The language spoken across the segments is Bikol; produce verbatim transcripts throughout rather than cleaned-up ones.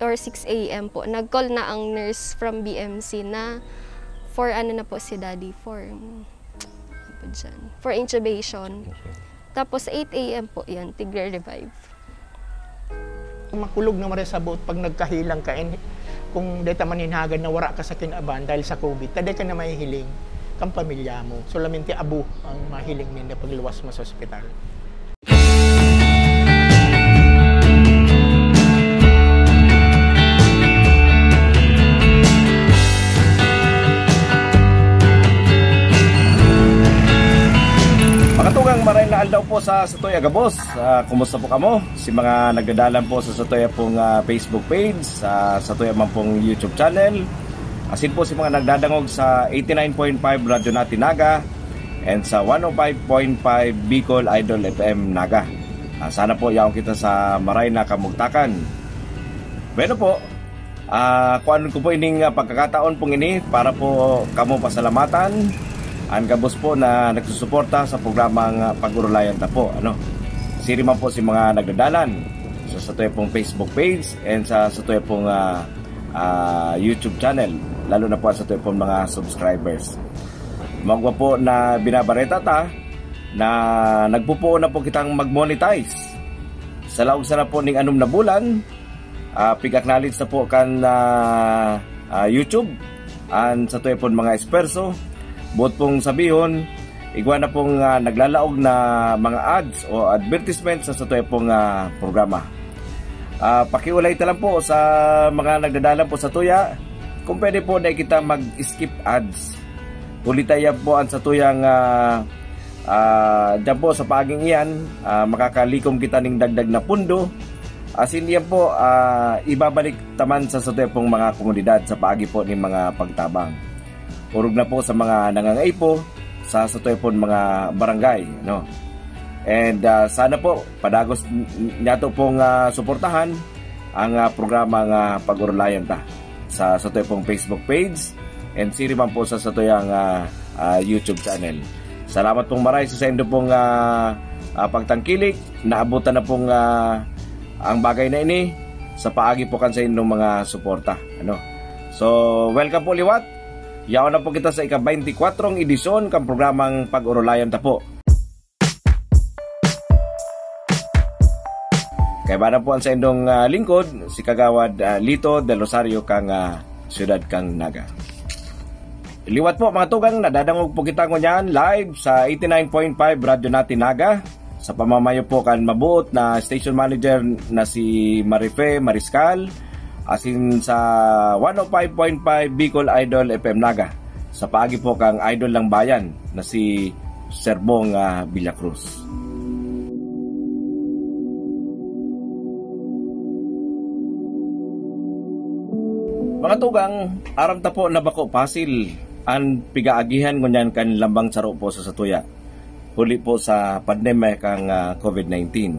or six a.m. po, nag-call na ang nurse from B M C na for ano na po si daddy, for, ano po dyan, for intubation. Tapos eight a.m. po yan, tigre-revive. Makulog na maray sa buot pag nagkahelang ka, and kung deta man hinagad na wara ka sa kinaban dahil sa COVID, ta di ka na mahihiling kan pamilya mo. Solamente abo ang mahiling ninda pagluwas mo sa ospital. Makatugang maray na aldaw po sa satoy a gabos. Ah, kumusta po kamo? Si mga nagdadalan po sa satoy a pong ah, Facebook page, sa satoy a man pong YouTube channel. Asin po si mga nagdadangog sa eighty-nine point five Radyo Natin Naga and sa one oh five point five Bicol Idol F M Naga. Ah, sana po yaon kita sa maray na kamugtakan. Bueno po, ah, kuan ko po ining ah, pagkakataon pong ini para po kamo pasalamatan an gabos po na nagsusuporta sa programang ah, Pag-orolayan Ta po, ano. Siri man po si mga nagdadalan sa satoy pong Facebook page and sa satoy pong ah, ah, YouTube channel, lalo na po sa satoy pong mga subscribers. Magwa po na binabareta ta na nagpupuon na po kitang mag-monetize. Sa laog sana po ning anom na bulan, ah, pig-acknowledge na po kan ah, ah, YouTube an satoy pon mga esperso. Buot pong sabihon, igwa na pong ah, naglalaog na mga ads o advertisement sa satoy pong ah, programa. Ah, pakiulay ta lang po sa mga nagdadalan po sa tuya, kung pwede po na kita mag-skip ads. Huli ta yan po an satuyang ah, ah, diyan po sa paaging iyan, ah, makakalikom kita ning dagdag na pundo. Asin iyan po, ah, ibabalik ta man sa satoy pong mga komunidad sa paagi po ning mga pagtabang. Orog na po sa mga nangangaipo sa satoy pong mga barangay, no? And ah, sana po padagos n- n- niyato pong ah, suportahan ang ah, programa nga Pag-orolayan Ta sa satoy pong Facebook page and siri man po sa satuyang ah, ah, YouTube channel. Salamat pong maray sa saindo pong ah, ah, pagtangkilik. Naabutan na pong ah, ang bagay na ini sa paagi po kan saindong mga suporta. Ano? So, welcome po liwat. Yaon na po kita sa ika-twenty-kwatro edisyon kan programang Pag-orolayan Ta po. Kaiba na po ang saindong ah, lingkod, si Kagawad ah, Lito Del Rosario kang ah, siyudad kang Naga. Liwat po mga tugang, nadadangog po kita ngunyan live sa eighty-nine point five Radyo Natin Naga. Sa pamamayo po kan mabuot na station manager na si Marife Mariscal, asin sa one oh five point five Bicol Idol F M Naga. Sa paagi po kang Idol ng Bayan na si Serbong ah, Villacruz. Mga tugang, aram ta po na bako pasil an pigaagihan ngunyan kan lambang saro po sa satuya, huli po sa pandemya kan ah, COVID nineteen.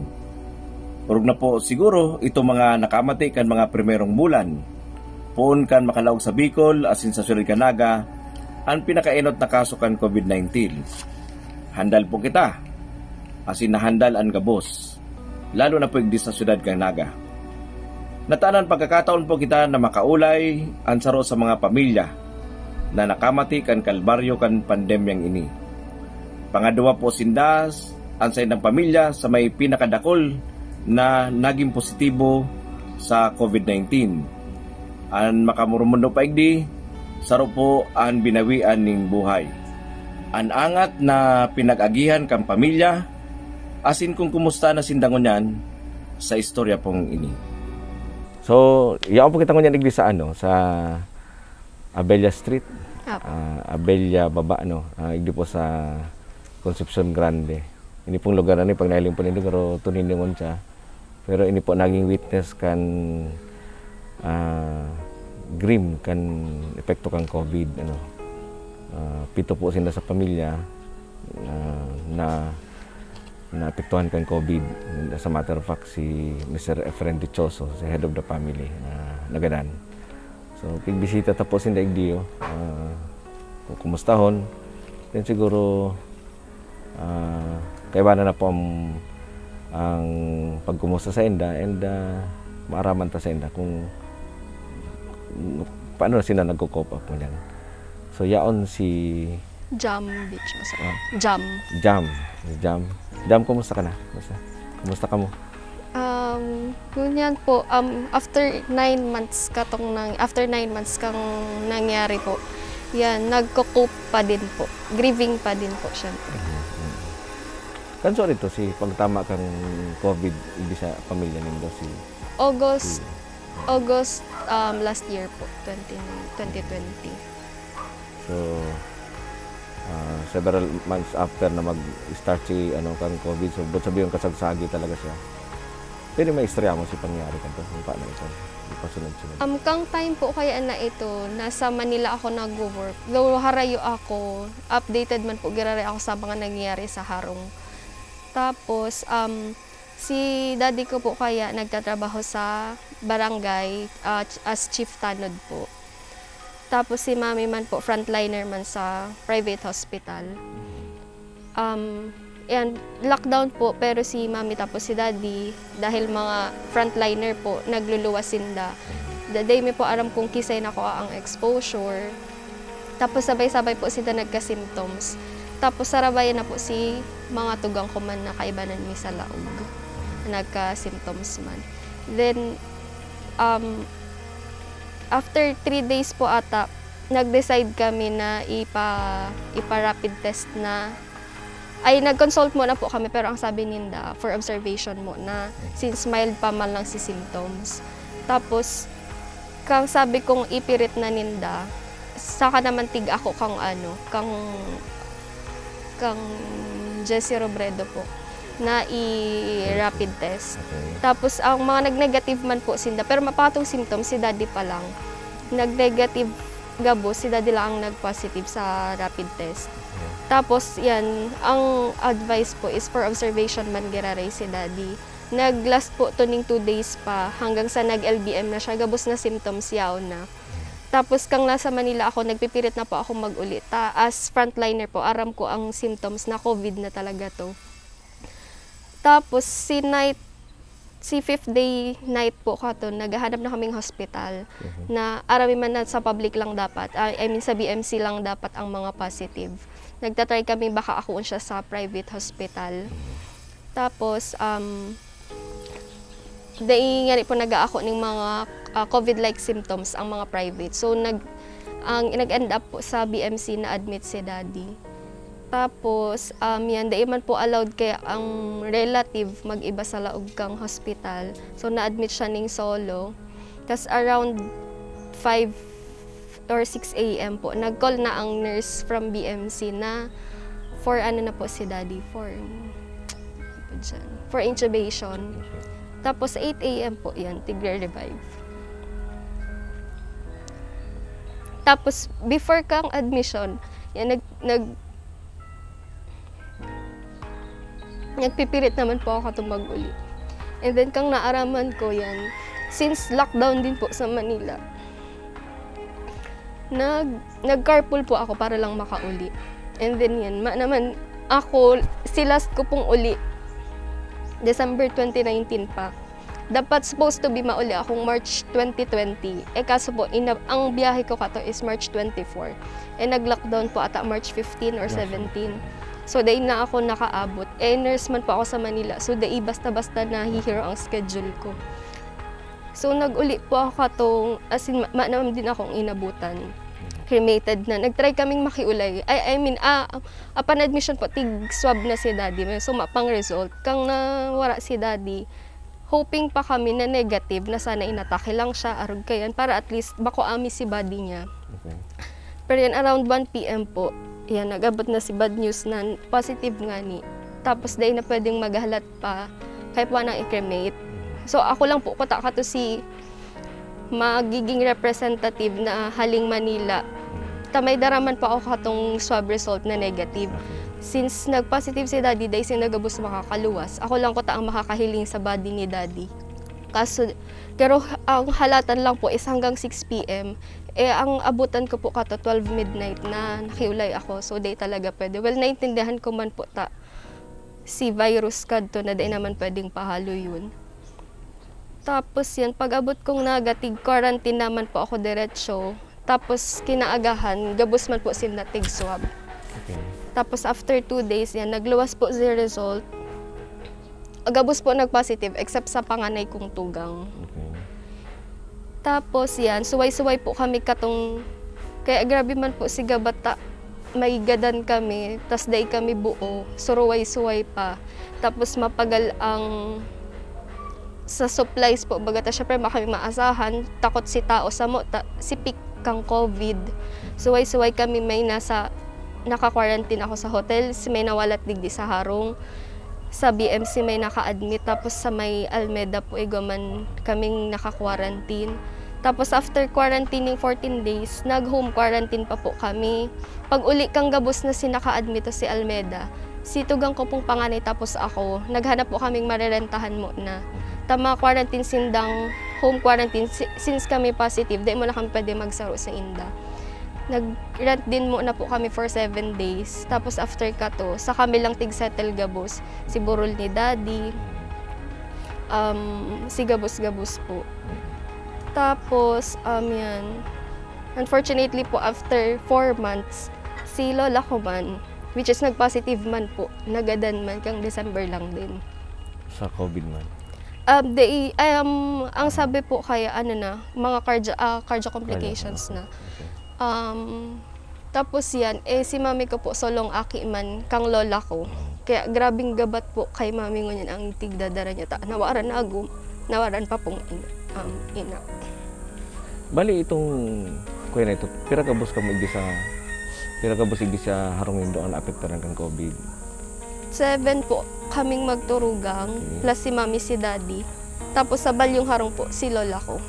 Orog na po siguro itong mga nakamati kan mga primerong bulan, poon kan makalaog sa Bicol asin sa siyudad kan Naga, an pinakaenot na kaso kan COVID nineteen. Handal po kita, asin nahandal an gabos, lalo na po igdi sa siyudad kan Naga. Natanan pagkakataon po kita na makaulay an saro sa mga pamilya na nakamati kan kalbaryo kan pandemyang ini. Pangaduwa po sinda an saindang pamilya sa may pinakadakol na naging positibo sa COVID nineteen. An makamurumundo paigdi, saro po an binawian ning buhay. An angat na pinag-agihan kan pamilya, asin kung kumusta na sinda ngunyan sa istorya pong ini. So, yaon po kita ngunyan digdi sa ano, sa Abella Street, Apo. ah, Abella Baba, no? Ah, igdi po sa Concepcion Grande. Ini pong lugar na ni, pag nahiling po nindo, pero tuninungon siya. Pero ini po naging witness kan ah, grim kan epekto kan COVID, ano. Ah, pito po sinda sa pamilya ah, na naapektuhan kan COVID. As a matter of fact, si Mister Efren Dichoso, si head of the family, ah, nagadan. So, pigbisita ta po sinda igdiyo. Ah, kukumustahon. Then siguro, ah, kaibanan na po ang, ang pagkumusta sa inda. And ah, Maaraman ta sainda kung paano sila nagko-cope up ngunyan. So, yaon si Jam Beach, masa-, Ah. Jam. Jam. Si Jam. Jam, kumusta ka na? Kumusta? Kumusta ka mo? Um, ngunyan po, um, after nine months katong nang-, after nine months kang nangyari po, yan, nagko-cope pa din po. Grieving pa din po, syempre. Mhm, mhm. Kanso rito si pagtama kang covid, ibi sa pamilya nindo si August, si August, um, last year po, twenty, twenty twenty. So, ah, several months after na mag-start si, ano, kang covid, so, but sabi yung kasagsagi talaga siya. Pwede may istorya mo si pangyayari kanto, kung paano ito ipasunod-sunod? Um, kang time po kaya na ito, nasa Manila ako nagwo-work. Though harayo ako, updated man po giraray ako sa mga nangyayari sa harong. Tapos, um, si daddy ko po kaya nagtatrabaho sa barangay, ah, ch-, as chief tanod po. Tapos si mami man po, frontliner man sa private hospital. Um, yan, lockdown po, pero si mami tapos si daddy, dahil mga frontliner po, nagluluwas sinda. Da-, dai mi po aram kung kisay na kua ang exposure. Tapos sabay-sabay po sila nagka-symptoms. Tapos sarabayan na po si mga tugang ko man na kaibanan mi sa laog, nagka-symptoms man. Then, um, after three days po ata, nag-decide kami na ipa-, ipa-rapid test na. Ay, nag-consult muna po kami, pero ang sabi ninda, for observation muna, since mild pa man lang si symptoms. Tapos, kang sabi kong ipirit na ninda, saka naman tig ako kang ano, kang, kang Jesse Robredo po, na i-rapid test. Okay. Tapos, ang mga nag-negative man po sinda, pero mapatong symptoms, si daddy pa lang. Nag-negative gabos, si daddy lang ang nag-positive sa rapid test. Okay. Tapos, yan, ang advice po is for observation man giraray si daddy. Nag-last po to ning two days pa, hanggang sa nag-L B M na siya, gabos na symptoms, yaon na. Tapos, kang nasa Manila ako, nagpipirit na po ako mag-uli. Ta, as frontliner po, aram ko ang symptoms na covid na talaga to. Tapos, si night, si fifth day night po kato, naghahanap na kaming hospital Mhm. na arami man na sa public lang dapat, I, I mean, sa B M C lang dapat ang mga positive. Nagtatry kami baka ako siya sa private hospital. Mhm. Tapos, um, dai ngani po nag-aako ning mga, ah, covid-like symptoms ang mga private. So, nag-, ang nag-end up po sa B M C na-admit si daddy. Tapos, um, yan, dai man po allowed kaya ang relative mag-iba sa laog kang hospital. So, na-admit siya ning solo. Tas around five or six A M po, nag-call na ang nurse from B M C na for ano na po si daddy, for, ano po dyan, for intubation. Tapos eight A M po yan, tigre-revive. Tapos before kang admission, yan, nag, nag, nagpipirit naman po ako katong mag-uli. And then, kang naaraman ko yan, since lockdown din po sa Manila, nag, nag-carpool po ako para lang makauli. And then yan, ma-, naman, ako, si last ko pong uli, December twenty nineteen pa. Dapat supposed to be mauli akong March twenty twenty. Eh, kaso po, ina-, ang biyahe ko kato is March twenty-four. Eh, nag-lockdown po ata March fifteen or March seventeen. So, dai na ako nakaabot. Eh, nurse man po ako sa Manila. So, dai basta-basta nahihiro ang schedule ko. So, nag-uli po ako katong, as in, ma-, ma-, naman din akong inabutan. Cremated na. Nag-try kaming makiulay. I, I mean, ah, upon admission po, tig-swab na si daddy. May suma pang result. Kang nawara si daddy, hoping pa kami na negative, na sana inatake lang siya, arog kayan, para at least bako ami si body niya. Okay. Pero yan, around one P M po, yan, nag-abot na si bad news na positive ngani. Tapos, dai na pwedeng maghalat pa, kaya po nang i-cremate. So, ako lang po, kuta kato si magiging representative na haling Manila. Ta may dara man po ako katong swab result na negative. Since nag-positive si daddy, dai siya nagabos makakaluwas. Ako lang kuta ang makakahiling sa body ni daddy. Kaso, pero ang halatan lang po is hanggang six P M. Eh, ang abutan ko po kato, twelve midnight na nakiulay ako. So, dai talaga pwede. Well, naintindihan ko man po ta si virus kadto na dai naman pwedeng pahaloyon. Tapos yan, pag-abot kong Naga, tig-quarantine naman po ako diretso. Tapos kinaagahan, gabos man po sinda tig-swab. Okay. Tapos after two days, yan, nagluwas po si result. Gabos po nag-positive, except sa panganay kong tugang. Okay. Tapos yan, suway-suway po kami katong, kaya grabe man po si Gabata, may gadan kami, tas dai kami buo, suruway-suway pa. Tapos mapagal ang sa supplies po, baga ta syempre ma kami maasahan, takot si tao samo, ta, si peak kang COVID. Suway-suway kami, may nasa, naka-quarantine ako sa hotel, si may nawalat digdi sa harong, sa B M C may naka-admit, tapos sa may Almeda po, igwa man kaming naka-quarantine. Tapos after quarantining fourteen days, nag-home quarantine pa po kami. Pag uli kang gabos na si naka-admit o si Almeda, si tugang ko pong panganay tapos ako, naghanap po kaming marerentahan muna. Ta ma-quarantine sindang home quarantine, si- since kami positive, dai muna kami pwede magsaro sa inda. Nag-rent din muna po kami for seven days. Tapos after kato, sa kami lang tig-settle gabos, si burol ni Daddy, um, si gabos-gabos po. Tapos, um, yan. Unfortunately po, after four months, si lola ko man, which is nag-positive man po, nagadan man, kang December lang din. Sa COVID man. Um, the, um, ang sabi po kaya, ano na, mga cardio, ah, cardio complications na. Okay. Um, tapos yan, eh, si mami ko po, solong aki man, kang lola ko. Kaya grabing gabat po kay mami ngunyan ang tigdadara niya. Ta, nawaran na agum, nawaran pa pong ina. Um, ina. Bali itong, kuya na ito, pira gabos kamo igdi sa, pira gabos igdi sa harong nindo ang naapektaran kan COVID? Seven po kaming magturugang, Okay. Plus si mami, si daddy. Tapos sa balyong harong po, si lola ko.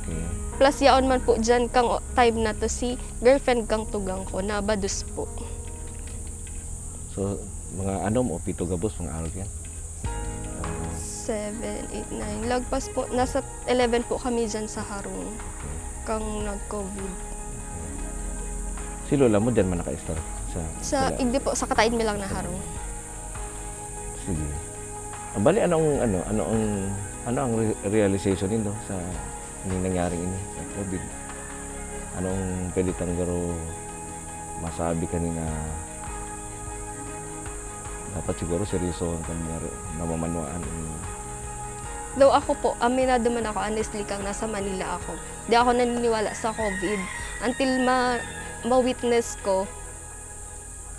Okay. Plus yaon man po dyan kang o- time na to si girlfriend kang tugang ko, na bados po. So, mga anom o pito gabos, mga arog yan? Ah, Seven, eight, nine. Lagpas po, nasa eleven po kami dyan sa harong. Kang nag-COVID. Si lola mo dyan man naka-istar? Sa, Sa, igdi po, sa kataid mi lang na harong. Sige. Ah, bali, anong, ano, ano ang, ano ang re- realization nindo sa ning nangyaring ini, sa COVID? Anong pwede tang garo masabi kanina? Dapat siguro seryoso ang kanina namamanwaan. Though ako po, aminado man ako, honestly, kang nasa Manila ako. Di ako naniniwala sa COVID until ma ma-witness ko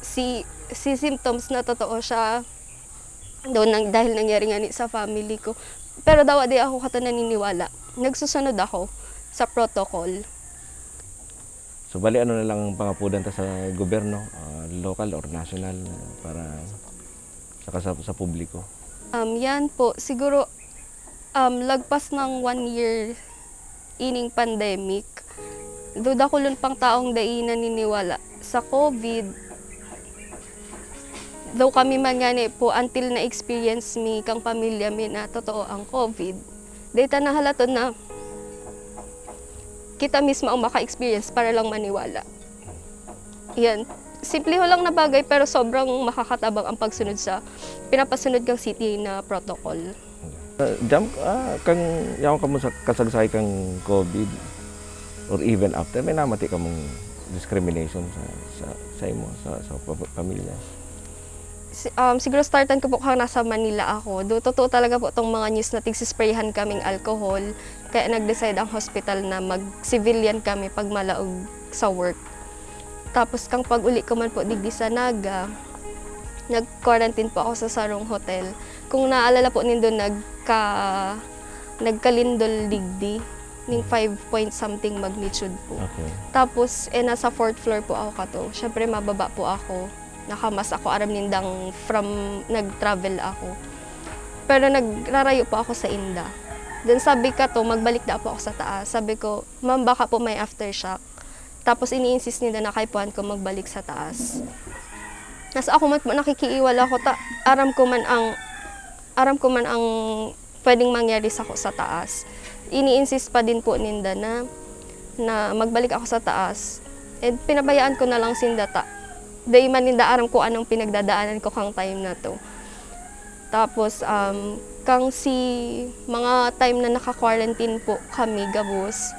si si symptoms na totoo siya. Though nang, dahil nangyari nga ni sa family ko. Pero dawa di ako kato naniniwala. Nagsusunod ako sa protocol. So, bali, ano na lang ang pangapudan ta sa gobyerno, ah, local or national, ah, para saka sa, sa publiko? Um, yan po, siguro, um, lagpas ng one year ining pandemic, though dakulon pang taong dai naniniwala sa COVID, though kami man ngani po, until na-experience mi kang pamilya mi na totoo ang COVID, dai ta nahalaton na kita mismo ang maka-experience para lang maniwala. Yan. Simple ho lang na bagay, pero sobrang makakatabang ang pagsunod sa pinapasunod kang city na protocol. Ah, jam, ah, kang, yaon kamo sa kasagsahay kang COVID or even after, may namati kamong discrimination sa, sa, sa imo, sa, sa pa- pamilya? Si- um, siguro startan ko po kang nasa Manila ako. Do, totoo talaga po tong mga news na tigsisprayhan kaming alcohol. Kaya nag-decide ang hospital na mag-civilian kami pag malaog sa work. Tapos kang pag-uli ko man po digdi sa Naga, nag-quarantine po ako sa sarong hotel. Kung naalala po nindo, nagka, nagkalindol digdi ning five point something magnitude po. Okay. Tapos, eh, nasa fourth floor po ako kato. Siyempre, mababa po ako. Nakamas ako, aram nindang from nag-travel ako. Pero nagrarayo po ako sa inda. Then sabi kato, magbalik na po ako sa taas. Sabi ko, "Ma'am, baka po may aftershock." Tapos ini-insist ninda na kaipuhan ko magbalik sa taas. Nas ako man po nakikiiwala ako, ta aram ko man ang, aram ko man ang pwedeng mangyari sako sa taas. Ini-insist pa din po ninda na, na magbalik ako sa taas. And pinabayaan ko na lang sinda ta. Dai man ninda aram kung anong pinagdadaanan ko kang time na to. Tapos, um, Kang si mga time na naka-quarantine po kami gabos,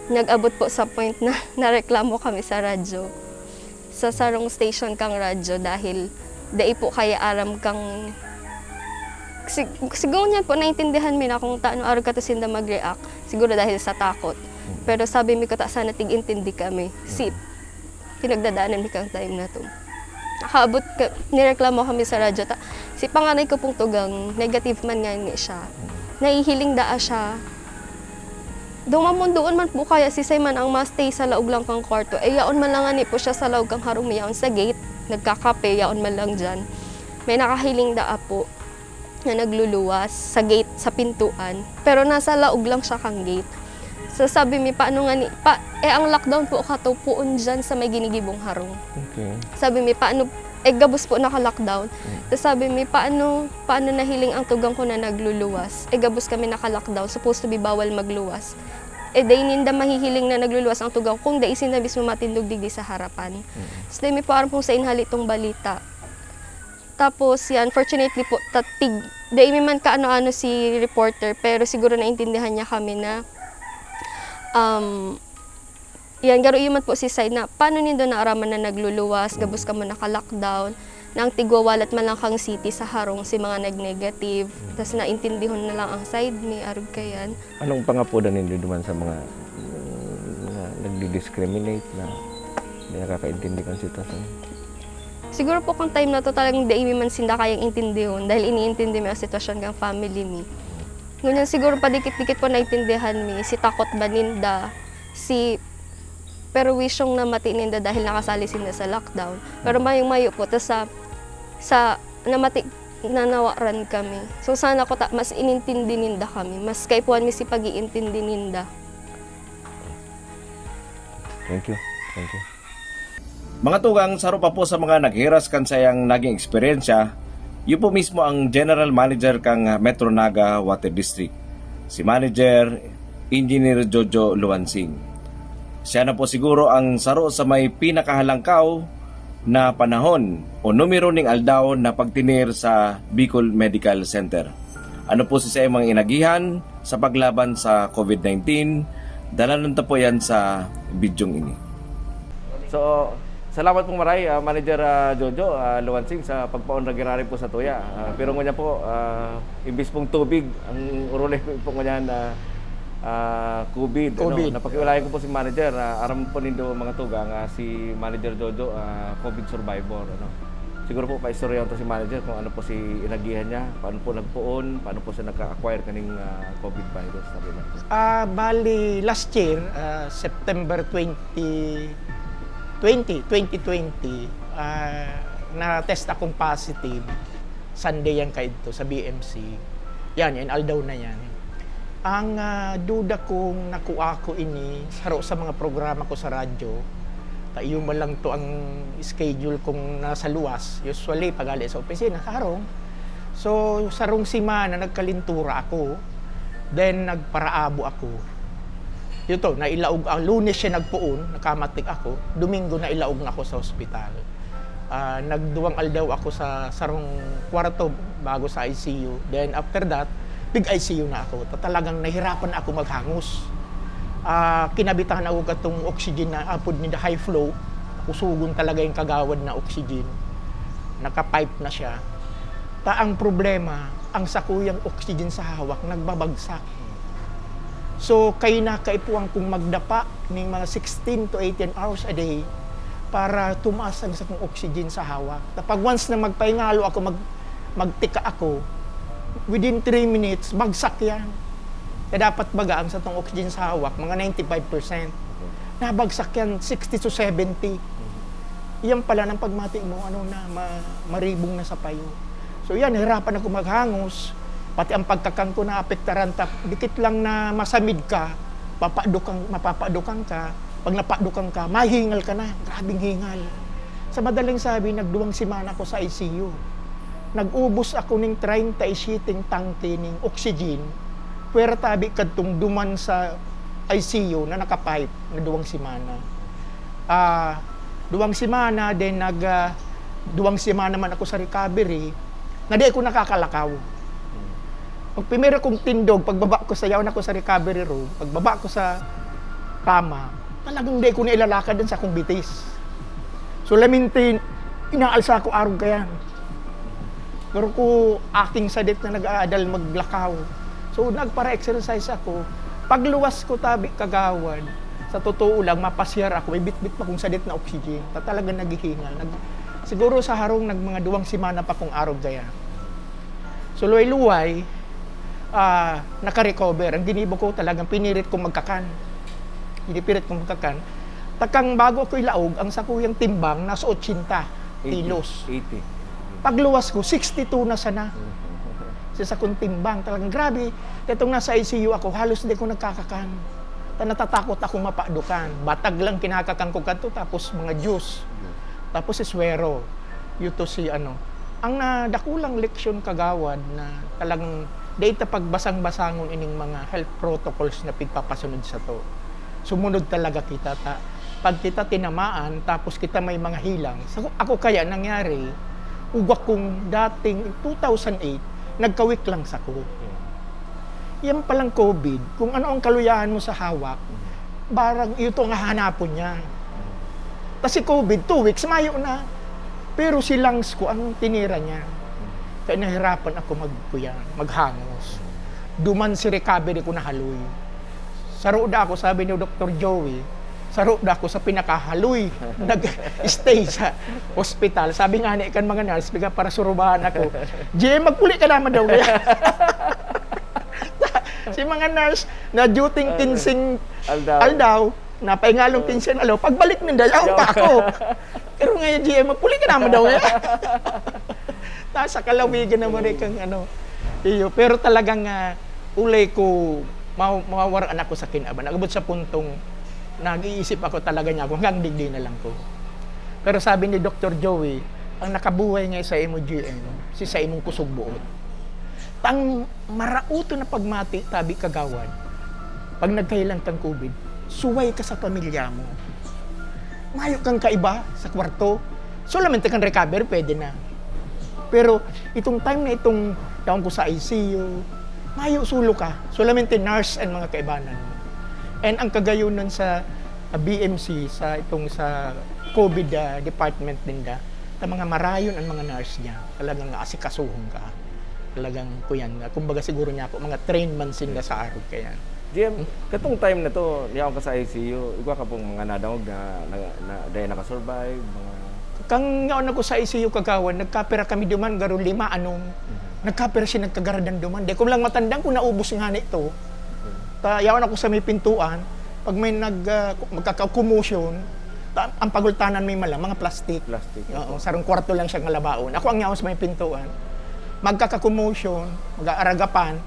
nag-abot po sa point na nareklamo kami sa radyo, sa sarong station kang radyo, dahil dai po kaya aram kang, sig-, siguro niyan po naintindihan mi na kung taano arog kato sinda mag-react, siguro dahil sa takot. Pero sabi mi, "Kuta sana tig-intindi kami." Si pinagdadaanan mi kang time na to. Nakaabot ka, nireklamo kami sa radyo. Ta, si panganay ko pong tugang, negative man ngani siya. Nahihiling daa siya. Dumamundoon man po kaya si Simon ang ma-stay sa laog lang kang kwarto. Eh, yaon man lang ngani po siya sa laog kang harong mi, yaon sa gate, nagkakape, yaon man lang dyan. May nakahiling daa po na nagluluwas sa gate, sa pintuan. Pero nasa laog lang siya kang gate. So, sabi mi, "Paano ngani, pa, eh, ang lockdown po kato poon dyan sa may ginigibong harong." Okay. Sabi mi, "Paano, eh, gabos po naka-lockdown." So, sabi mi, "Paano, paano nahiling ang tugang ko na nagluluwas? Eh, gabos kami naka-lockdown, supposed to be bawal magluwas. Eh, dai ninda mahihiling na nagluluwas ang tugang ko kung dai sinda mismo matindog digdi sa harapan." So, dai mi po aram kung sain hali tong balita. Tapos, yan, fortunately po, tatig, dai mi man kaano-ano si reporter, pero siguro naintindihan niya kami na, um, yan, garo iyo man po si side na, "Paano nindo naaraman na nagluluwas, gabos kamo naka-lockdown, na ang tigwawalat man lang kang city sa harong si mga nag-negative, tas naintindihon na lang ang side mi, arog kayan." Anong pangapodan nindo duman sa mga, mm, mga nagdi-discriminate na di nakakaintindi kan sitwasyon? Siguro po kung time na to talagang dai mi man sinda kayang intindihon dahil iniintindi mi ang sitwasyon kang family mi. Ngunyan siguro padikit-dikit po naintindihan mi si takot ba ninda, si perwisyong namati ninda dahil nakasali sinda sa lockdown. Pero mayong-mayo po, ta sa, sa namati, nanawaran kami. So sana ko ta, mas inintindi ninda kami, mas kaipuhan mi si pag-iintindi ninda. Thank you. Thank you. Mga tugang, saro pa po sa mga naghiras kan sayang naging eksperyensya, iyo po mismo ang General Manager kang Metro Naga Water District, si Manager Engineer Jojo Luansing. Siya na po siguro ang saro sa may pinakahalangkaw na panahon o numero ning aldaw na pagtinir sa Bicol Medical Center. Ano po si saiyang mga inagihan sa paglaban sa COVID nineteen? Dalanon ta po yan sa bidyong ini. So, salamat pong maray, ah, Manager, ah, Jojo, ah, Luansing, sa pagpaon na giraray po sa tuya. Ah, pero ngunyan po, ah, imbis pong tubig, ang urulay po, po ngunyan na, ah, COVID. Ano? COVID. Napakiulayan ko po si Manager. Ah, aram po nindo, mga tugang, ah, si Manager Jojo, ah, COVID survivor. Ano? Siguro po, paistoryahan to si Manager kung ano po si inagihan niya, paano po nagpoon, paano po siya nagka-acquire kaning, ah, COVID virus, sabi lang po. Ah, bali, last year, ah, September twenty twenty, twenty twenty, ah, na-test akong positive. Sunday yan kaidto sa B M C. Yan, yan, aldaw na yan. Ang, ah, duda kong nakua ko ini, saro sa mga programa ko sa radyo, ta iyo man lang to ang schedule kong nasa luwas. Usually, pag-ali sa opisina, sa harong. So, sarong semana, nagkalintura ako. Then, nagparaabo ako. Yun to, nailaog, ang Lunes siya nagpoon, nakamatik ako. Domingo, nailaog na ako sa ospital. Ah, nagduwang aldaw ako sa sarong kwarto bago sa I C U. Then, after that, pig-I C U na ako. Ta-, talagang nahirapan ako maghangos. Ah, kinabitan ako katong oxygen na apod ni high flow. Kusugon talaga yung kagawad na oxygen. Naka-pipe na siya. Ta, ang problema, ang sakuyang oxygen sa hawak, nagbabagsak. So, kayo na kaipuhan kong magdapa ning mga sixteen to eighteen hours a day para tumaas ang sakong oxygen sa hawak. Ta, pag once na magpahingalo ako, mag-, magtika ako, within three minutes, bagsak yan. Kaya dapat baga ang satong oxygen sa hawak, mga ninety-five percent. Nabagsak yan, sixty to seventy. Iyan pala ng pagmati mo, ano na, ma-, maribong na sa payo. So yan, hirapan ako maghangos. Pati ang pagkakan ko naapektaran. Ta-, dikit lang na masamid ka, papadukan, mapapadukan ka. Pag napadukan ka, mahingal ka na. Grabing hingal. Sa madaling sabi, nagduwang semana ko sa I C U. Nag-ubos ako ning treinta y siete tangke ning oxygen. Pwera tabi kadtong duman sa I C U na naka-pipe na duwang semana. Ah, duwang semana, then nag, ah, duwang semana man ako sa recovery, na di ako nakakalakaw. Pag primero kong tindog, pagbaba ko sa yaon ako sa recovery room, pagbaba ko sa kama, talagang di ko na ilalakad ang sakong bitis. Solamente, inaalsa ko arog kayan. Pero ko aking sadit na nag-aadal maglakaw. So, nagpara-exercise ako. Pagluwas ko tabi kagawad, sa totoo lang, mapasyar ako, may bitbit pa kong sadit na oxygen. Ta talagang naghihingal. Nag-, siguro sa harong nag mga duwang semana pa kong arog kaya. So, luway-luway, ah, naka-recover. Ang ginibo ko talagang pinirit kong magkakan. Pinipirit kong magkakan. Takang bago ako ilaog, ang sakuyang timbang nasa ochenta kilos. Eighty. Pagluwas ko, sixty-two na sana. Sa sakong timbang, talagang grabe. Itong nasa I C U ako, halos di ko nagkakakan. Ta natatakot akong mapadukan. Batag lang kinakakan ko kadto, tapos mga juice. Tapos si suwero. Yuto si ano. Ang, ah, dakulang leksyon kagawad na talagang dai ta pagbasang-basangon ining mga health protocols na pigpapasunod sato. Sumunod talaga kita ta. Pag kita tinamaan, tapos kita may mga hilang. Sa, ako kaya nangyari, ugak kong dating two thousand eight, nagkawik lang sako. Yan palang covid, kung ano ang kaluyahan mo sa hawak, barang iyo to ang hahanapon niya. Tas si covid, two weeks, mayo na. Pero si lungs ko ang tinira niya. Kaya nahirapan ako magkuya, maghangos. Duman si recovery ko nahaloy. Saro da ako, sabi ni Doktor Joey, saro da ako sa pinakahaloy nag-stay sa hospital. Sabi nga ni kan mga nurse, biga para surubahan ako, "G M, magpuli ka naman daw." Si mga nurse na duty Ah, kinsing aldaw. aldaw, napaingalong Ah. kinsing aldaw, pagbalik ninda, yaon Yaon. pa ako. Pero ngayon, G M, magpuli ka naman daw ngayon. Nasa kalawigan naman eh kang ano. Iyo, pero talagang, ah, ulay ko, ma-, mawawaran ako sa kinaban. Nag-abot sa puntong nag-iisip ako talaga niya ako, hanggang digdi na lang ko. Pero sabi ni Doktor Joey, "Ang nakabuhay nga sa imo, G M, si sa imong kusog buot." Tang marauto na pagmati, tabi kagawad, pag nagkahilang kang covid, suway ka sa pamilya mo. Mayo kang kaiba sa kwarto. Solamente kang recover, pwede na. Pero itong time na itong yaon ko sa I C U, mayo solo ka. Solamente nurse and mga kaibanan mo. And ang kagayonan sa, ah, B M C, sa itong sa covid, ah, department ninda, ta mga marayon ang mga nurse niya. Talagang aasikasuhon ka. Talagang kuyan nga. Kumbaga siguro niya ako, mga trained man sinda sa arog kayan. G M, katong time na to, yaon ka sa I C U, igwa ka pong mga nadangog na, na, na, dahil nakasurvive, mga Kang yaon ako sa I C U kagawad, nagkapira kami duman, garo lima, anom. Mhm. Nagkapira siya, nagkagaradan duman. Di ko lang matandaan kung naubos nga na ito. Mhm. Ta, yaon ako sa may pintuan, pag may nag, ah, magkaka-commotion, ta, ang pagultanan may mala, mga plastic. Plastic, Oo, opo. Sarong kwarto lang siya nga labaon. Ako ang yaon sa may pintuan. Magkaka-commotion, mag-aaragapan,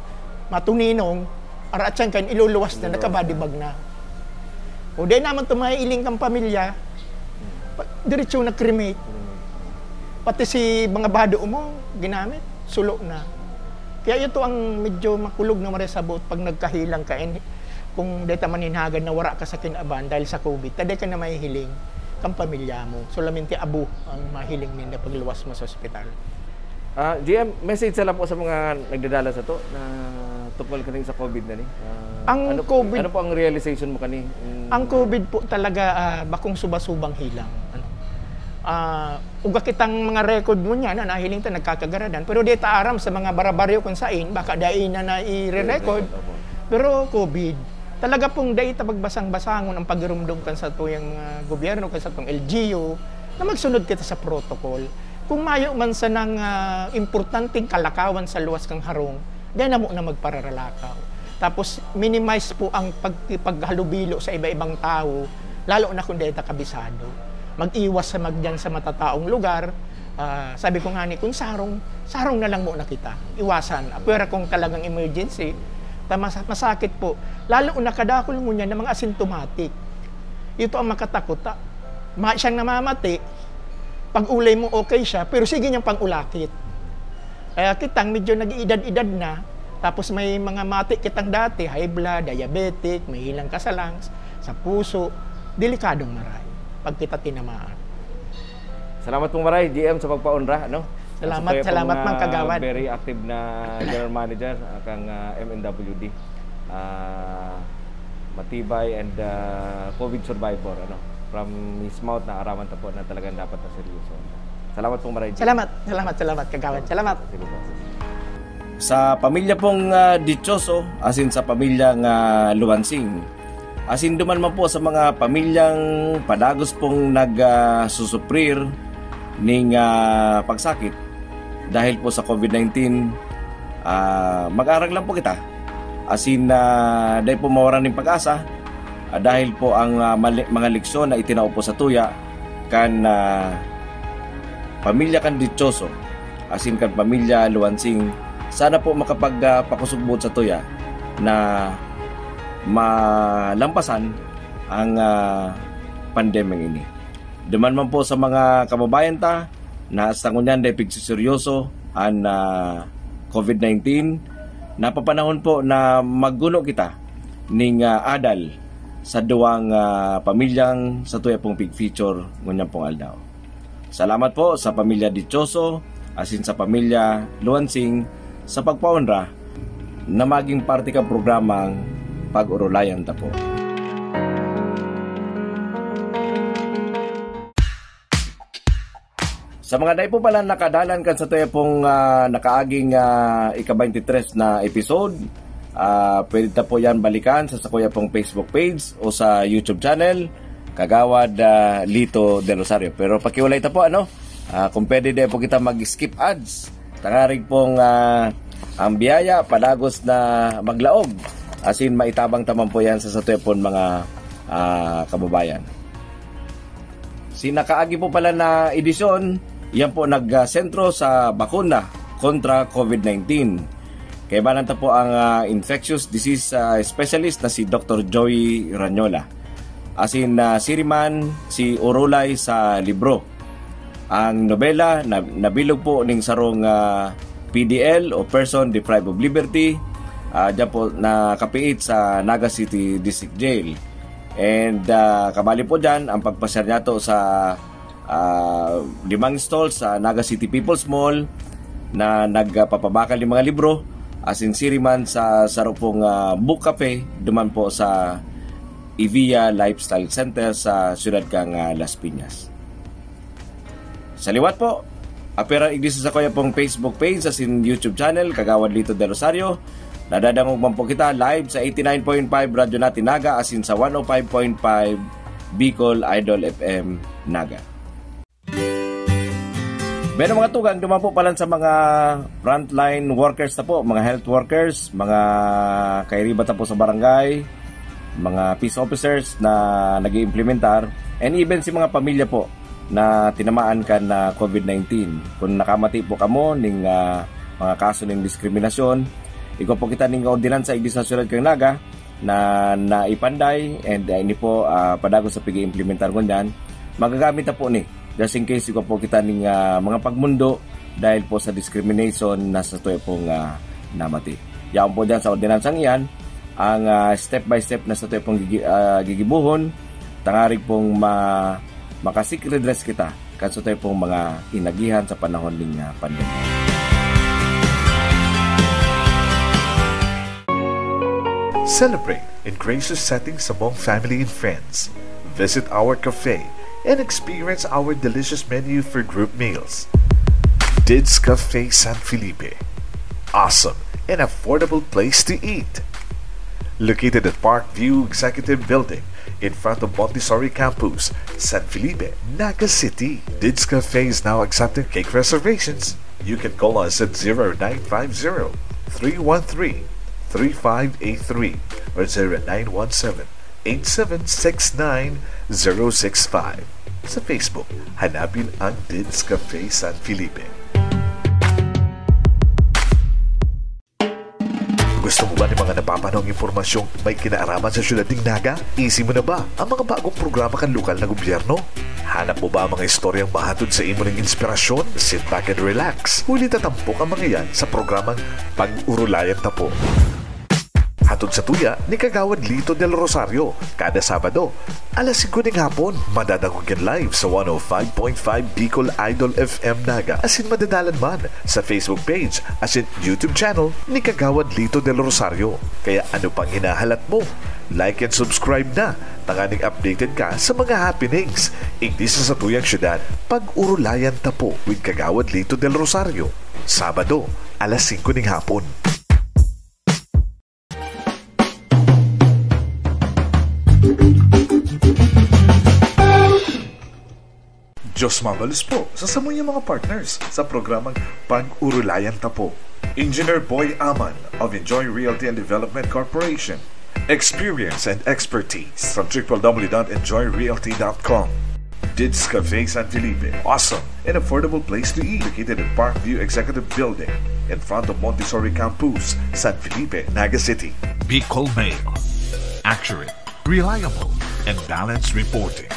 matuninong, aratsyan kan iluluwas na, Iluluwas na. nakabody bag na. O di naman tumailing kang pamilya, pa, diretso na-cremate. Cremate. Pati si mga bado mo, ginamit, sulo na. Kaya ito ang medyo makulog na maresabot pag nagkahilang ka. And kung deta maninhagan na wara ka sa kinaban dahil sa covid, ta di ka na mahihiling kang pamilya mo. Solamente abo ang mahiling ninda pagluwas mo sa ospital. Ah, G M, message sa lang po sa mga nagdadala sa to na tungkol kani sa covid na ni. Ah, Ang ano, covid ano po ang realization mo kani? Mm. Ang covid po talaga, ah, bakong suba-subang hilang. Ano? Ah, uga kitang mga record mo niya na nahiling ta nagkakagaradan, pero di ta aram sa mga barabaryo kung sain, baka dai na nai-record. Opo. Pero covid, talaga pong dai ta pagbasang-basangon ang pagirumdom kan satuyang mga gobyerno, kan satong L G U, na magsunod kita sa protocol. Kung mayo man sanang, ah, importanteng kalakawan sa luwas kang harong, dai na mo na magpararalakaw. Tapos, minimize po ang pagkipaghalubilo sa iba-ibang tawo, lalo na kung dai ta kabisado. Mag-iwas sa magdiyan sa matataong lugar. Ah, sabi ko nga ni, kung sarong, sarong na lang muna kita. Iwasan. Apwera kung talagang emergency, ta mas-, masakit po. Lalo na kadakul ngunyan na mga asymptomatic. Ito ang makatakot, ah. Ma-, siyang namamati, pag ulay mo okay siya, pero sige niyang pang-ulakit. Kaya kitang medyo nag-iidad-idad na, tapos may mga mati kitang dati, high blood, diabetic, may hilang ka sa lungs, sa puso, delikadong maray pag kita tinamaan. Salamat pong maray, G M, sa pagpaunra, no? Salamat, salamat, mga kagawad. Very active na general manager, ah, kang, ah, M N W D. Ah, matibay and, ah, COVID survivor, ano. From his mouth, naaraman ta po na talagang dapat na seryoso. Salamat pong maray. Salamat, salamat, salamat, kagawad. Salamat. Sige po. Sa pamilya pong, ah, Dichoso, asin sa pamilya nga Luansing, asin duman man po sa mga pamilyang padagos pong nag, ah, susuprir ning, ah, pagsakit dahil po sa COVID nineteen, ah, mag-arag lang po kita. Asin, ah, dai po mawaran nin pag-asa, ah, dahil po ang, ah, mali-, mga leksyon na itinao po sa tuya kan, ah, pamilya kan Dichoso, asin kan pamilya Luansing, sana po makapag, ah, pakosog buot sa tuya na malampasan ang, ah, pandemyang ini. Duman man po sa mga kababayan ta na sa ngunyan dai pigsiseryoso an, ah, COVID nineteen, napapanahon po na magguno kita ning, ah, adal sa duwang, ah, pamilyang sa tuya pong pig-feature ngunyan pong aldaw. Salamat po sa pamilya Dichoso asin sa pamilya Luansing sa pagpaonra na maging parte kan programang Pag-orolayan Ta Po. Sa mga dai po pala nakadalan kan satuya pong, ah, nakaaging, ah, ika-twenty-three na episode, ah, pwede ta po yan balikan sa sakuya pong Facebook page o sa YouTube channel, Kagawad, ah, Lito Del Rosario. Pero pakiulay ta po, ano? Ah, kung pwede, di po kita mag-skip ads. Tangarig pong, ah, ang biyaya, padagos na maglaog. Asin, maitabang ta man po yan sa satuya pong mga, ah, kababayan. Si nakaagi po pala na edisyon, yan po nagsentro sa bakuna kontra COVID nineteen. Kaibanan ta po ang, ah, infectious disease, ah, specialist na si Doktor Joey Ranyola. Asin, ah, siriman si Orolay sa libro. Ang nobela na nabilog po ning sarong, ah, P D L o person deprived of liberty, ah, dyan po nakapiit sa Naga City District Jail. And, ah, kabali po dyan ang pagpasyar niyato sa, ah, limang stall sa Naga City People's Mall na nagpapabakal nin mga libro, asin siriman sa saro pong, ah, book cafe duman po sa Evia Lifestyle Center sa siyudad kan, ah, Las Piñas. Sa liwat po, apirang igdi sa sakuya pong Facebook page asin YouTube channel, Kagawad Lito Del Rosario. Nadadangog man po kita live sa eighty-nine point five Radyo Natin Naga asin sa one oh five point five Bicol Idol F M Naga. Bueno, mga tugang, duman po palan sa mga frontline workers ta po, mga health workers, mga kairiba ta po sa barangay, mga peace officers na nag-iimplementar, and even si mga pamilya po na tinamaan kan, ah, COVID nineteen. Kung nakamati po kamo ning, ah, mga kaso ning diskriminasyon, igwa po kita ning ordinansa igdi sa siyudad kan Naga na naipanday, and, ah, ini po, ah, padagos sa pag-iimplementar ngunyan. Magagamit na po ni, just in case igwa po kita ning, ah, mga pagmundo dahil po sa discrimination na satuya pong, ah, namati. Yaon po dyan sa ordinansang iyan, ang, ah, step by step na satuya pong gigi-, ah, gigibuhon, tangarig pong ma-, makasik redress kita kan satuya pong mga inagihan sa panahon ning, ah, pandemya. Celebrate in gracious settings among family and friends. Visit our cafe and experience our delicious menu for group meals. Dids Cafe San Felipe. Awesome and affordable place to eat. Located at Park View Executive Building, in front of Montessori Campus, San Felipe, Naga City. Dids Cafe is now accepting cake reservations. You can call us at zero nine five zero, three one three, three five eight three or zero nine one seven, eight seven six nine, zero six five. Sa Facebook, hanapin ang Dids Cafe San Felipe. Gusto mo ba ng mga napapanahong impormasyong may kinaaraman sa siyudad ning Naga? Easy mo na ba ang mga bagong programa kan lokal na gobyerno? Hanap mo ba ang mga istoryang mahatod sa imo ning inspirasyon? Sit back and relax. Huli tatampok ang mga yan sa programang Pag-urulayan Ta Po. Tod sa tuya ni Kagawad Lito Del Rosario, kada Sabado, alas singko ning hapon, madadangog yan live sa one oh five point five Bicol Idol F M Naga, asin madadalan man sa Facebook page asin YouTube channel ni Kagawad Lito Del Rosario. Kaya ano pang hinahalat mo? Like and subscribe na, tanganing updated ka sa mga happenings igdi sa satuyang syudad. Pag-urulayan ta po with Kagawad Lito Del Rosario, Sabado, alas singko ning hapon. Diyos mabalos po sa samuyang mga partners sa programang Pag-urulayan ta po. Engineer Boy Aman of Enjoy Realty and Development Corporation. Experience and expertise from triple W dot enjoy realty dot com. Dids Cafe San Felipe. Awesome and affordable place to eat. Located at Parkview Executive Building, in front of Montessori Campus, San Felipe, Naga City. Bicol Mail. Accurate, reliable, and balanced reporting.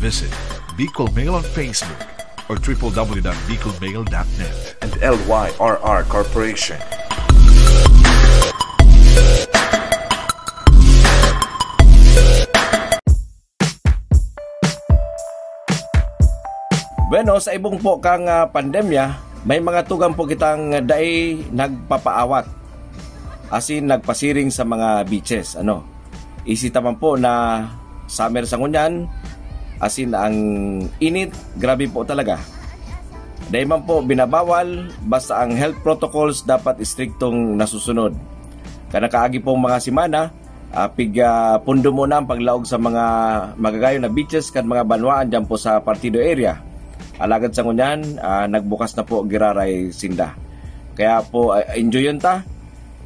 Visit Bicol Mail on Facebook or triple W dot bicol mail dot net. And L Y R R Corporation. Bueno, sa ibong po kang, ah, pandemya, may mga tugang po kitang dai nagpapaawat, asin nagpasiring sa mga beaches, ano. Isita man po na summer sa ngunyan, asin ang init, grabe po talaga. Dai man po binabawal, basta ang health protocols dapat istriktong nasusunod. Kan nakaagi pong mga semana, ah, pig, ah, pundo muna ang paglaog sa mga magagayon na beaches kan mga banwaan diyan po sa Partido area. Alagad sa ngunyan, ah, nagbukas na po giraray sinda. Kaya po, ah, enjoyon ta.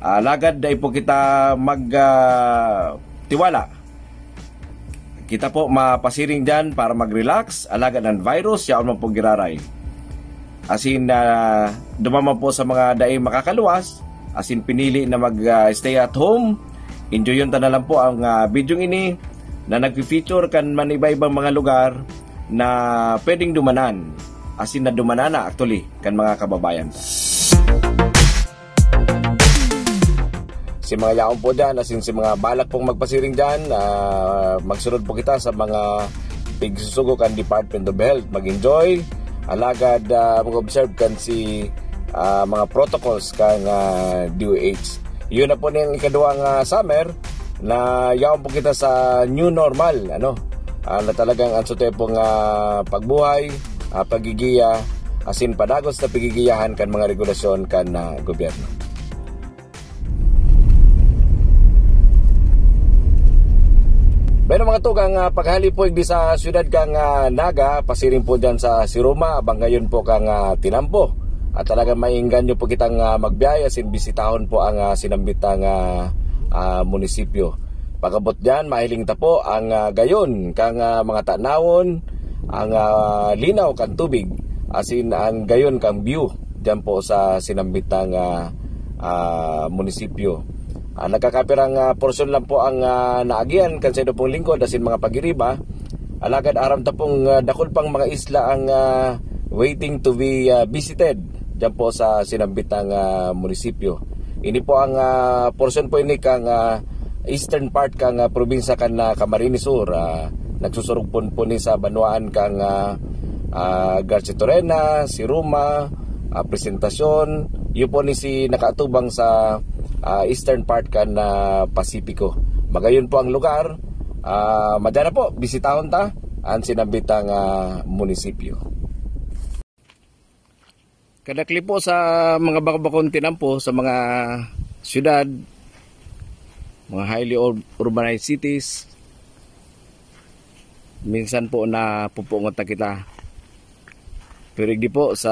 Ah, alagad dai po kita mag, ah, tiwala. Kita po mapasiring diyan para mag-relax, alagad ang virus, yaon man po giraray. Asin, ah, duman man po sa mga dai makakaluwas, asin pinili na mag, ah, stay at home, enjoyon ta na lang po ang, ah, bidyong ini na nagfi-feature kan maniba-ibang mga lugar na pwedeng dumanan. Asin na dumanan na actually kan mga kababayan. Si mga yaon po dyan, asin si mga balak pong magpasiring dyan, ah, magsunod po kita sa mga pigsusugo kan Department of Health. Mag-enjoy, alagad, ah, mag-observe kan si, ah, mga protocols kan, ah, D O H. Yun na po niyang ikaduwang, ah, summer na yaon po kita sa new normal, ano, ah, na talagang ang suti pong, ah, pagbuhay, ah, pagigiya, asin padagos na pigigiyahan kan mga regulasyon kan, ah, gobyerno. Pero mga tugang, ah, paghali po igdi sa siyudad kang, ah, Naga, pasiring po dyan sa Siruma, abangayon po kang, ah, tinampo. At talagang mainggan nyo po kitang, ah, magbiyahe, asin bisitahon po ang, ah, sinambitang, ah, ah, munisipyo. Pagabot dyan, mahiling ta po ang, ah, gayon kang, ah, mga tanawon, ang, ah, linaw kan tubig, asin ang gayon kang view dyan po sa sinambitang, ah, ah, munisipyo. Ah, nagkakapirang, ah, porsyon lang po ang, ah, naagihan kan sa indo pong lingkod asin mga pagiriba. Alagad aram ta pong, ah, dakul pang mga isla ang, ah, waiting to be, ah, visited dyan po sa sinambitang, ah, munisipyo. Ini po ang, ah, porsyon po ini kang, ah, eastern part kang, ah, probinsya kan, ah, Camarines Sur. Ah, nagsusurugpon po ni sa banwaan kang, ah, ah, Garchitorena, Siruma, ah, Presentacion. Yun po ni si nakaatubang sa, ah, eastern part kan, ah, Pasipiko. Magayon po ang lugar. Ah, madya na po, bisitahon ta ang sinambitang, ah, munisipyo. Kadakli po sa mga bakbakon tinampo sa mga siyudad, mga highly ur-, urbanized cities, minsan po napupungot na kita. Pero igdi po sa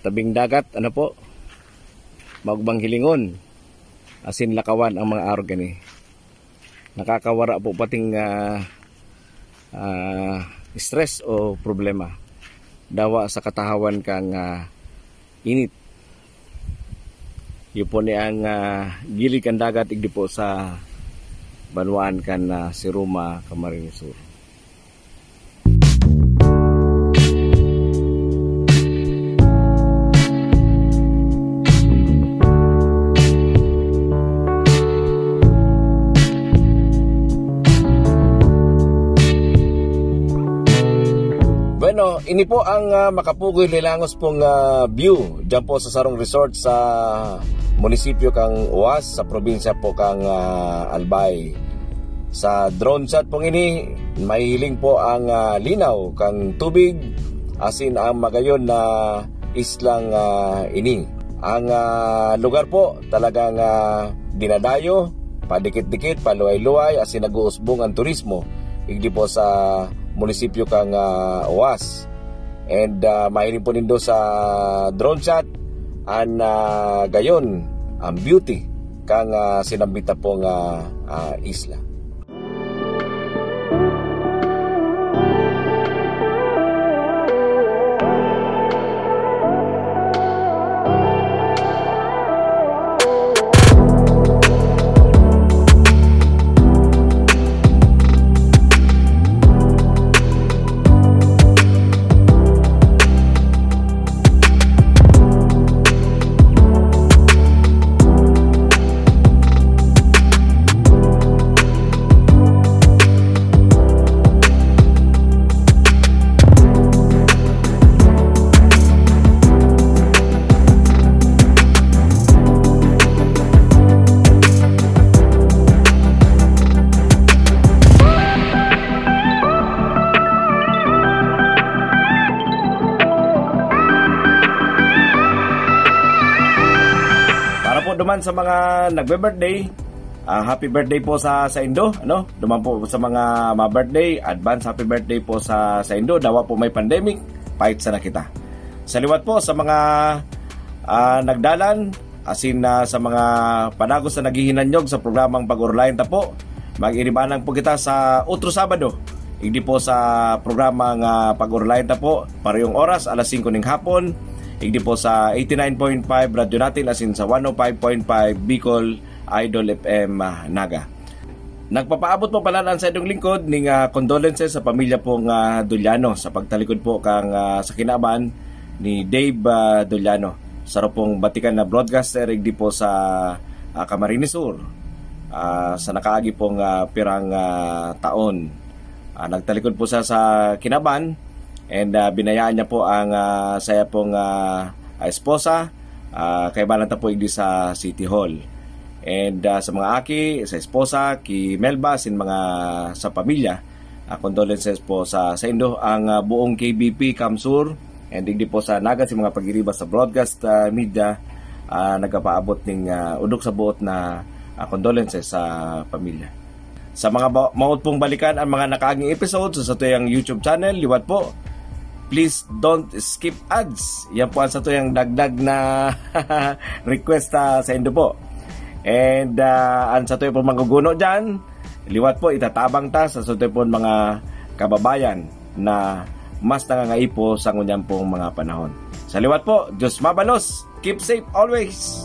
tabing dagat, ano po, maugmang hilingon, asin lakawan ang mga arog ini. Nakakawara po pating, ah, ah, stress o problema. Dawa sa katahawan kang, ah, init. Yun po ni ang, ah, gilid kan dagat, igdi po sa banwaan kan, ah, Siruma, Camarines Sur. Ini po ang, ah, makapugoy hilangos pong, ah, view diyan po sa sarong resort sa munisipyo kang Oas, sa probinsya po kang, ah, Albay. Sa drone shot pong ini, mahihiling po ang, ah, linaw kang tubig, asin ang magayon na islang, ah, ini. Ang, ah, lugar po talagang, ah, dinadayo, padikit-dikit, paluway-luway, asin nag-uusbong ang turismo, igdi po sa munisipyo kang, ah, Oas. And, ah, mahiling po nindo sa drone shot, an, ah, gayon, ang beauty kang, ah, sinambita pong, ah, ah, isla. Para po duman sa mga nagbe-birthday, ah, happy birthday po sa, sa indo, ano? Duman po sa mga, mga birthday, advance happy birthday po sa, sa indo. Dawa po may pandemic, pait sana kita. Sa liwat po sa mga, ah, nagdalan, asin, ah, sa mga padagos na naghihinanyog sa programang Pag-Orolayan Ta Po, mag-iribanan po kita sa otro Sabado. Igdi po sa programang, ah, Pag-Orolayan Ta Po, parehong oras, alas singko ning hapon. Igdi po sa eighty-nine point five Radyo Natin, asin sa one oh five point five Bicol Idol F M, ah, Naga. Nagpapaabot po pala ang saindong lingkod ning, ah, condolences sa pamilya pong, ah, Doliano sa pagtalikod po kang, ah, sa kinaban ni Dave, ah, Doliano, saro pong batikan na broadcaster igdi po sa, ah, Camarines Sur, ah, sa nakaagi pong, ah, pirang, ah, taon. Ah, nagtalikod po siya sa kinaban and, ah, binayaan niya po ang, ah, saya pong, ah, ah, esposa, ah, kaibanan ta po igdi sa City Hall. And, ah, sa mga aki, sa esposa, ki Melba, sin mga sa pamilya, ah, condolences po sa, sa indo, ang, ah, buong K B P Kamsur, and digdi po sa Naga, sin mga pag-iriba sa broadcast, ah, media, ah, nagpapaabot ning, ah, udok sa buot na, ah, condolences sa pamilya. Sa mga ba-, maot pong balikan ang mga nakaaging episode sa satuyang YouTube channel, liwat po, please don't skip ads. Yan po ang satuyang dagdag na request, ah, sa indo po. And, ah, ang satuya pong maguguno dyan, liwat po, itatabang ta sa satuya pong mga kababayan na mas nangangaipo sa ngunyan pong mga panahon. Sa liwat po, Diyos mabalos. Keep safe always.